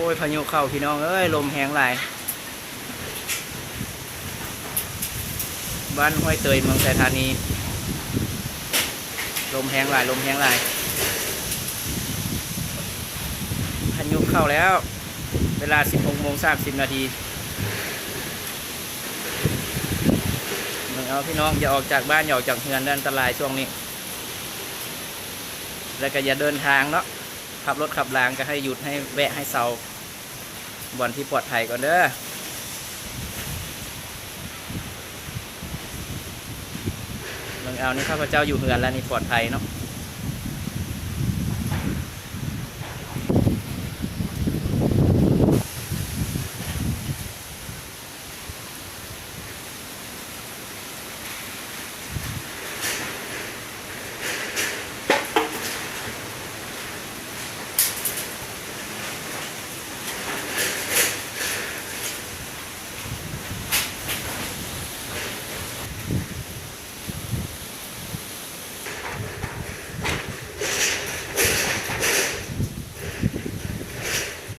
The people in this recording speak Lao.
ໂອ້ຍ ພາຍຸເຂົ້າພີ່ນ້ອງເອີຍ ລົມແຮງຫຼາຍ ບ້ານຫ້ວຍເຕີຍ ເມືອງໄຊທານີ ລົມແຮງຫຼາຍ ລົມແຮງຫຼາຍ ພາຍຸເຂົ້າແລ້ວ ເວລາສິບຫົກໂມງສາມສິບນາທີ ເບິ່ງເອົາພີ່ນ້ອງ ຢ່າອອກຈາກບ້ານ ຢ່າອອກຈາກເຮືອນ ເດີ່ອນອັນຕະລາຍຊ່ວງນີ້ ແລ້ວກໍຢ່າເດີນທາງເນາະ ຂັບລົດຂັບລາງກໍໃຫ້ຢຸດ ໃຫ້ແວະ ໃຫ້ເຊົາ ບ່ອນທີ່ປອດໄພກ່ອນເດີ ເບິ່ງເອົານີ້ ຂ້າພະເຈົ້າຢູ່ເຮືອນແລ້ວນີ້ ປອດໄພເນາະ